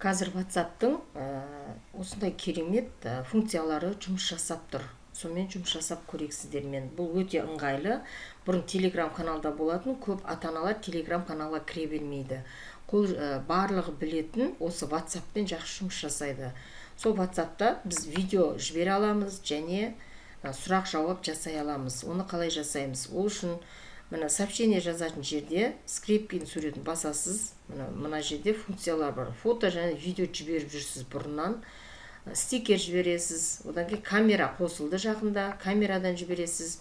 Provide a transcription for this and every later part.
Қазір WhatsApp'тың осындай керемет функциялары жұмыс жасап тұр. Сонымен жұмыс жасап көрейік сіздермен. Бұл өте ыңғайлы. Бұрын Telegram каналда болатын, көп ата-аналар Telegram каналға кіре бермейді. Қол барлығы білетін осы WhatsApp'пен жақсы жұмыс жасайды. Сол WhatsApp'та біз видео жібере аламыз және сұрақ жауап жасай аламыз. Оны қалай жасаймыз? Ол үшін мына сообщение жазатын жерде скрепкенің суретін басасыз. Мына жерде функциялар бар. Фото және видео жіберіп жүрсіз бұрыннан. Стикер жібересіз. Одан кейін камера қосылды жақында, камерадан жібересіз,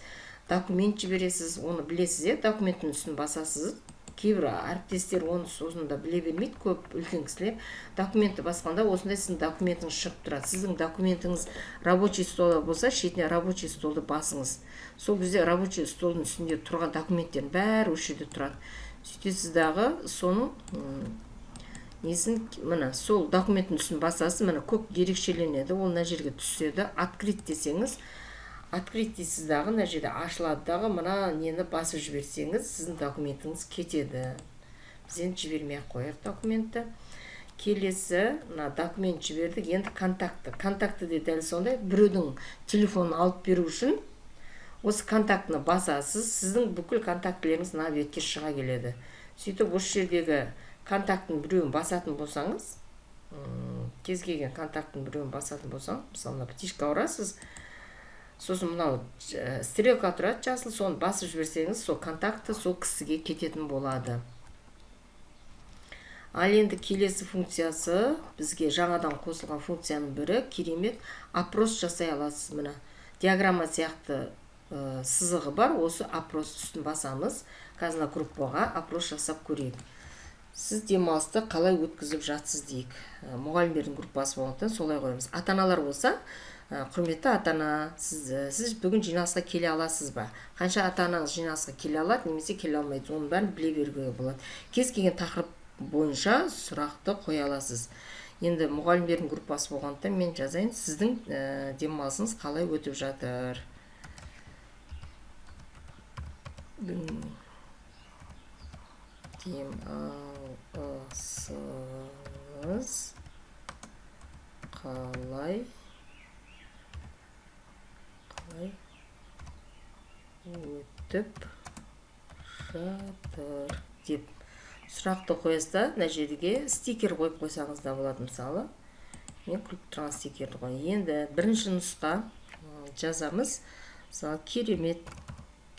документ жібересіз. Оны білесіз, иә, документтің үстін басасыз. Кейбір әріптестер оны сосын да біле бермейді, көп үлкен кісілер. Документті басқанда осындай сіздің документіңіз шығып тұрады. Сіздің документіңіз рабочий столда болса, шетіне рабочий столды басыңыз. Сол кезде рабочий столдың үстінде тұрған документтердің бәрі осы жерде тұрады. Сөйтесіз дағы, соның несін, міне, сол документтің үстін басасыз, міне, көк ерекшеленеді, ол мына жерге түседі. Открыть десеңіз, открыть дейсіз дағы, мына жерде ашылады дағы, мына нені басып жіберсеңіз, сіздің документіңіз кетеді. Біз енді жібермей ақ қояйық документті. Келесі, мына документ жібердік, енді контакты. Контакты де дәл сондай. Біреудің телефонын алып беру үшін осы контактіні басасыз, сіздің бүкіл контактілеріңіз мына бетке шыға келеді. Сөйтіп, осы жердегі контактінің біреуін басатын болсаңыз, кез келген контакттың біреуін басатын болсаң, мысалы, мына птичка ұрасыз, сосын мынау стрелка тұрады жасыл, соны басып жіберсеңіз, сол контакты сол кісіге кететін болады. Ал енді келесі функциясы, бізге жаңадан қосылған функцияның бірі, керемет опрос жасай аласыз. Міне, диаграмма сияқты сызығы бар, осы опрос үстін басамыз. Қазір мына группаға опрос жасап көрейік. Сіз демалысты қалай өткізіп жатсыз дейік. Мұғалімдердің группасы болғандықтан, солай қоямыз. Ата аналар болса, құрметті ата ана, сіз бүгін жиналысқа келе аласыз ба? Қанша ата анаңыз жиналысқа келе алады немесе келе алмайды, оның бәрін біле беруге болады. Кез келген тақырып бойынша сұрақты қоя аласыз. Енді мұғалімдердің группасы болғандықтан, мен жазайын: сіздің демалысыңыз қалай өтіп жатыр? Демалысыңыз қалай өтіп жатыр деп сұрақты қоясыз да, мына жерге стикер қойып қойсаңыз да болады. Мысалы, мен күліп тұрған стикерді қояйын. Енді бірінші нұсқа жазамыз. Мысалы, керемет,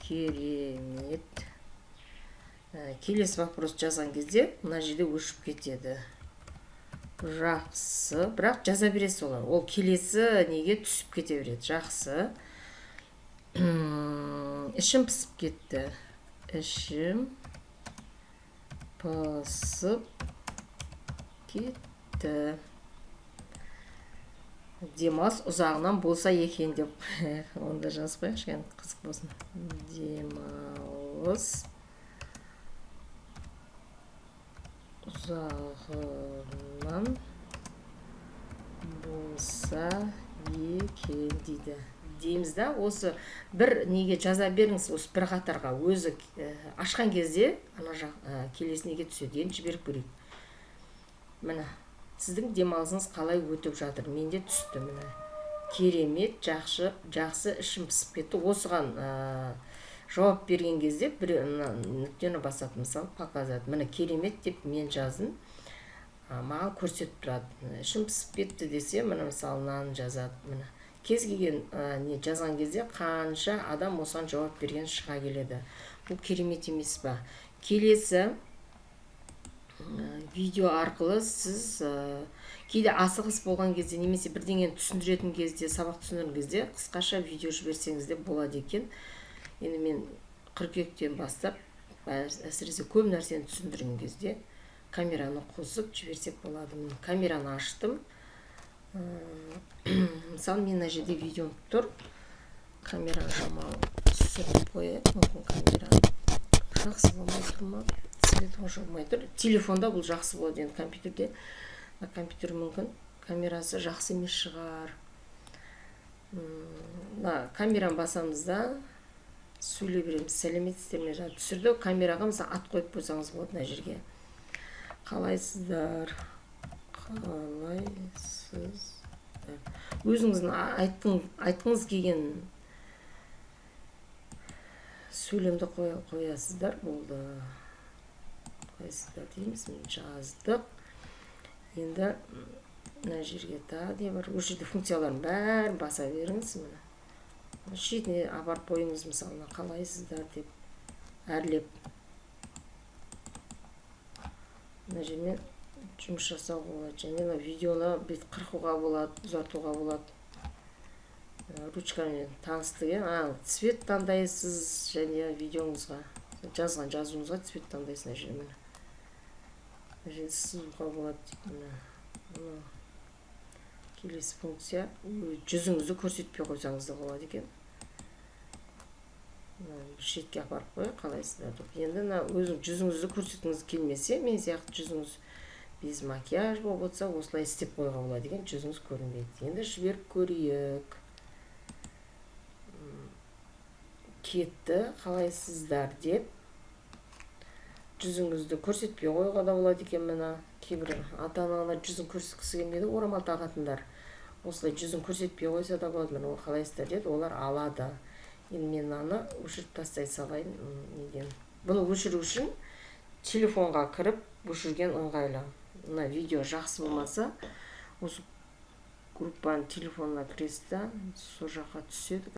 керемет. Келесі вопрос жазған кезде мына жерде өшіп кетеді. Жақсы, бірақ жаза бересіз олар, ол келесі неге түсіп кете береді. Жақсы, ішім пысып кетті, ішім пысып кетті, демалыс ұзағынан болса екен деп онда жазып қояйықшы енді, қызық болсын. Демалыс ұзағынан болса екен дейді дейміз да. Осы бір неге жаза беріңіз, осы бір қатарға. Өзі ашқан кезде ана жақ келесі неге түседі. Енді жіберіп көрейік. Міне, сіздің демалысыңыз қалай өтіп жатыр? Менде түсті, міне: керемет, жақсы, жақсы, ішім пысып кетті. Осыған жауап берген кезде бір мына нүктені басады. Мысалы, показать, міне, керемет деп мен жаздым, маған көрсетіп тұрады. Ішім пысып кетті десе, міне, мысалы, мынаны жазады. Міне, кез келген не жазған кезде қанша адам осыған жауап берген шыға келеді. Бұл керемет емес па? Келесі, видео арқылы сіз кейде асығыс болған кезде немесе бірдеңені түсіндіретін кезде, сабақ түсіндірген кезде қысқаша видео жіберсеңіз де болады екен. Енді мен қыркүйектен бастап, әсіресе көп нәрсені түсіндірген кезде камераны қосып жіберсек болады. Міне, камераны аштым. Мысалы, мен мына жерде видеом тұр, камераны шамалы түсіріп қояйық. Мүмкін, камера жақсы болмай тұр ма, свет онша болмай тұр. Телефонда бұл жақсы болады, енді компьютерде, компьютер мүмкін камерасы жақсы емес шығар. Мына камераны басамыз да, сөйлей береміз. Сәлеметсіздер ме? Жаңа түсірді. Камераға, мысалы, ат қойып қойсаңыз болады мына жерге. Қалайсыздар? Қалайсыздар? Өзіңіздің айтқыңыз келген сөйлемді қоясыздар, болды. «Қалайсыздар» дейміз. Міне, жаздық. Енді мына жерге тағы не бар? Осы жерде функциялардың бәрін баса беріңіз. Міне, шетіне апарып қойыңыз. Мысалы, мына «қалайсыздар» деп әрлеп, мына жермен жұмыс жасауға болады. Және мына видеоны бүйтіп қырқуға болады, ұзартуға болады. Ручкамен таныстық, иә. Цвет таңдайсыз және видеоңызға, жазған жазуыңызға цвет таңдайсыз. Мына жерде, міне, мына жерде сызуға болады дейді. Міне, мына келесі функция: жүзіңізді көрсетпей қойсаңыз да болады екен. Мына бір шетке апарып қояйық «қалайсыздар» деп. Енді мына өзің жүзіңізді көрсеткіңіз келмесе, мен сияқты жүзіңіз без макияж болып отырса, осылай істеп қоюға болады екен, жүзіңіз көрінбейді. Енді жіберіп көрейік. Кетті «қалайсыздар» деп. Жүзіңізді көрсетпей қоюға да болады екен. Мына кейбір ата аналар жүзін көрсеткісі келмейді, орамал тағатындар. Осылай жүзін көрсетпей қойса да болады. Міне, ол «қалайсыздар» деді, олар алады. Енді мен мынаны өшіріп тастай салайын. Неден бұны өшіру үшін телефонға кіріп өшірген ыңғайлы. Мына видео жақсы болмаса, осы группаның телефонына кіресіз да, сол жаққа түседі.